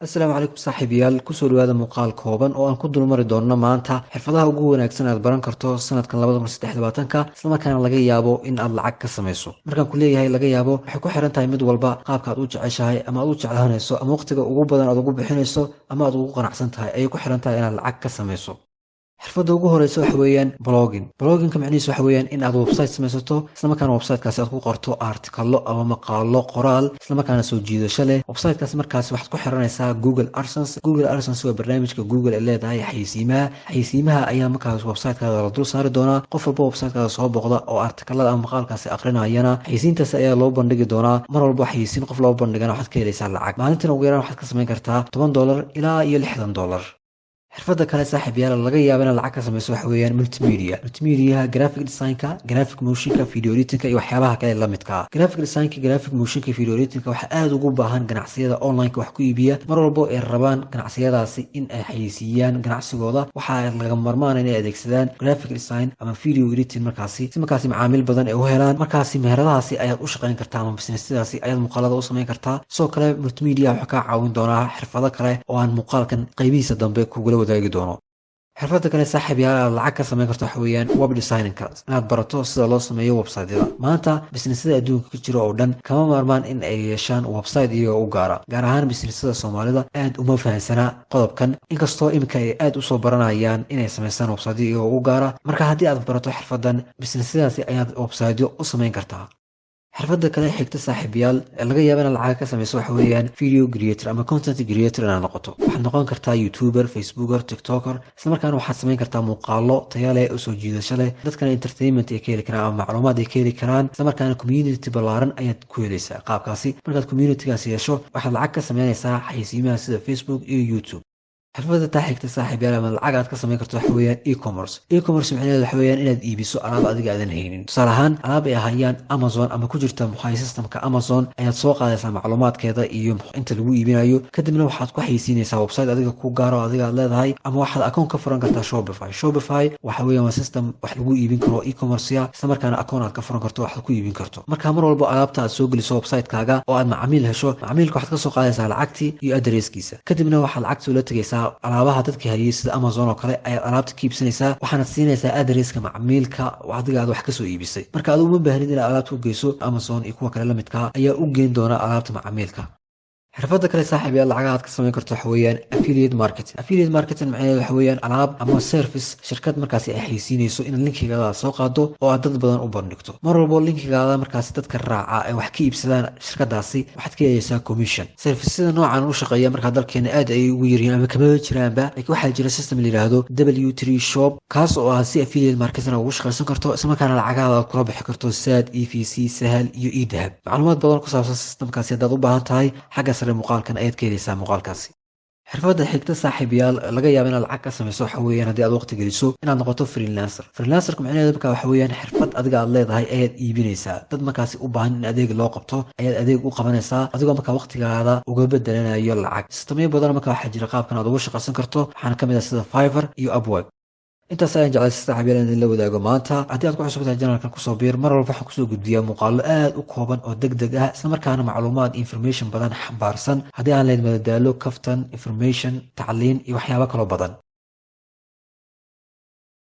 Asalaamu calaykum saaxiibayaal, kusoo dhawaada muuqaal kooban oo aan ku dulmari doonno maanta xirfadaha ugu wanaagsan aad baran karto sanadkan 2023-ka, islamarkaana laga yaabo in aad lacag ka samayso. Markaan ku leeyahay laga yaabo, waxay ku xiran tahay mid walba qaabka aad u jeceshahay ama aad u jeclaanayso ama waqtiga ugu badan aad ugu bixinayso ama aad ugu qanacsan tahay ayay ku xiran tahay inaad lacag ka samayso. Xirfadda ugu horeysa waxa weeyaan blogging. Bloggingka macnihiisu waxa weeyaan in aad website samaysato, islamarkaana websitekaasi aad ku qorto articalo ama maqaalo qoraal, islamarkaana soo jiidasho leh. Websitekaasi markaasi waxaad ku xiranaysaa Google AdSense. Google AdSense waa barnaamijka Google ay leedahay xayeysiimaha. Xayeysiimaha ayaa markaas websitekaada la dul saari doonaa. Qof walba websitekaada soo booqda oo articalada ama maqaalkaasi aqrinayana, xayeysiintaasi ayaa loo bandhigi doonaa. Mar walba xayeysiin qof loo bandhigana waxaad ka helaysaa lacag. Maalintina ugu yaraan waxaad ka samayn kartaa $10 ilaa iyo $60. Xirfadda kale, saaxiib yaal, laga yaaba inaad lacag ka samayso waxa weeyaan multimedia. Multimediaha, graphic designka, graphic motionka, video editingka iyo waxyaabaha kale la midka ah. Graphic designka, graphic motionka, video editingka waxaa aada ugu baahan ganacsiyada online-ka wax ku iibiya. Mar walbo ay rabaan ganacsiyadaasi in ay xayeysiiyaan ganacsigooda, waxaa laga marmaana inay adeegsadaan graphic design ama video editing markaasi, si markaasi macaamiil badan ay u helaan. Markaasi meheradahaasi ayaad u shaqayn kartaa ama businessyadaasi ayaad muuqaalada u samayn kartaa. Sidoo kale multimedia waxaa kaa caawin doonaa xirfado kale oo aan muuqaalkan qaybihiisa dambe kugula wadaagi doono. Xirfadda kale, saaxiib yaal, aad lacag ka samayn karto waxa weeyaan web designingka, inaad barato sida loo sameeyo websiteyada. Maanta businessyada adduunka ka jira oo dhan kama maarmaan in ay yeeshaan website iyaga u gaara. Gaar ahaan businessyada Soomaalida aad uma fahansanaa qodobkan, inkastoo iminka ay aad usoo baranayaan inay samaystaan websiteyo iyaga u gaara. Marka haddii aad barato xirfadan, businessyadaasi ayaad websiteyo u samayn kartaa. Xirfadda kale xigta, saaxiibayaal, laga yaaba inaad lacag ka samayso waxa weeyaan video creator ama content creator inaad noqoto. Waxaad noqon kartaa YouTuber, Facebooker, TikToker, islamarkaana waxaad samayn kartaa muuqaalo taya leh oo soo jiidasho leh, dadkana entertainment ay ka heli karaan ama macluumaad ay ka heli karaan, islamarkaana community ballaaran ayaad ku helaysaa qaabkaasi. Markaad communitygaasi yeesho, waxaad lacag ka sameynaysaa xayeysiimaha sida Facebook iyo YouTube. Xirfadda taa xigta, saaxiib yaal, ama lacag aad ka samayn karto waxa weeyaan e-commerce. E-commerce macnaheedu waxa weeyaan inaad iibiso alaab adiga aadan haynin. Tusaale ahaan, alaab ay hayaan Amazon ama ku jirta muxay systemka Amazon ayaad soo qaadaysaa macluumaadkeeda iyo inta lagu iibinayo, kadibna waxaad ku xayeysiinaysaa website adiga ku gaaro, adiga aad leedahay, ama waxaad account ka furan kartaa Shopify. Shopify waxa weeyaan waa system wax lagu iibin karo e-commerce, isla markaana account aad ka furan karto, waxaad ku iibin karto. Marka mar walba alaabta aad soo geliso website-kaaga oo aad macaamiil hesho, macaamiilka waxaad ka soo qaadaysaa lacagtii iyo addresskiisa, kadibna waxaad lacagta ula tegaysaa alaabaha dadka hayay sida Amazon oo kale ayaad alaabta ka iibsanaysaa, waxaanad siinaysaa addresska macmiilka adiga aad wax kasoo iibisay. Marka aad uma baahnid inaad alaabta u geyso, Amazon iyo kuwa kale la midkaa ayaa u geyn doona alaabta macmiilka. Xirfadda kale, saaxiib yaal, lacagaha aad ka samayn karto waxa weeyaan affiliate marketing. Affiliate marketing macnaheedu waxa weeyaan alaab ama service shirkad markaasi ay xayeysiinayso inaad linkigaada soo qaado oo aad dad badan u bandhigto. Mar walbo linkigaada markaasi dadka raaca ay wax ka iibsadaan shirkadaasi, waxaad ka helaysaa commission. Servicesida noocan u shaqeeya markaa dalkeena aad ayay ugu yaryihiin ama kamaba jiraanba, laakiin waxaa jira system la yidhaahdo W3 Shop, kaas oo ah si affiliate marketing ugu shaqaysan karto, islamarkaana lacagaada aad kula bixi karto Zaad, EVC, Sahal iyo eDahab. Macluumaad badan ku saabsan systemkaasi haddaad u baahan tahay, xagga sare muuqaalkan ayaad ka helaysaa muuqaalkaasi. Xirfadda xigta, saaxiibayaal, laga yaaba inaad lacag ka samayso waxa weeyaan haddii aad waqti geliso inaad noqoto freelancer. Freelancerka macnaheedu marka waxa weeyaan xirfad adiga aad leedahay ayaad iibinaysaa. Dad markaasi u baahan in adeeg loo qabto ayaad adeeg u qabanaysaa, adigoo markaa waqtigaada uga bedelanayo lacag. Systemyo badan marka waxaa jira qaabkan aad ugu shaqaysan karto, waxaana kamid ah sida Fiverr iyo Upwork. Intaas ayaan jeclay, saaxiibayaal, in la wadaago maanta. Haddii aad ku cusub tahay channelkan, kusoo biir. Mar walba waxaan kusoo gudbiyaa muuqaalo aad u kooban oo deg deg ah, isla markaana macluumaad information badan xambaarsan, haddii aan leed madadaalo, kaftan, information, tacliin iyo waxyaabo kaloo badan.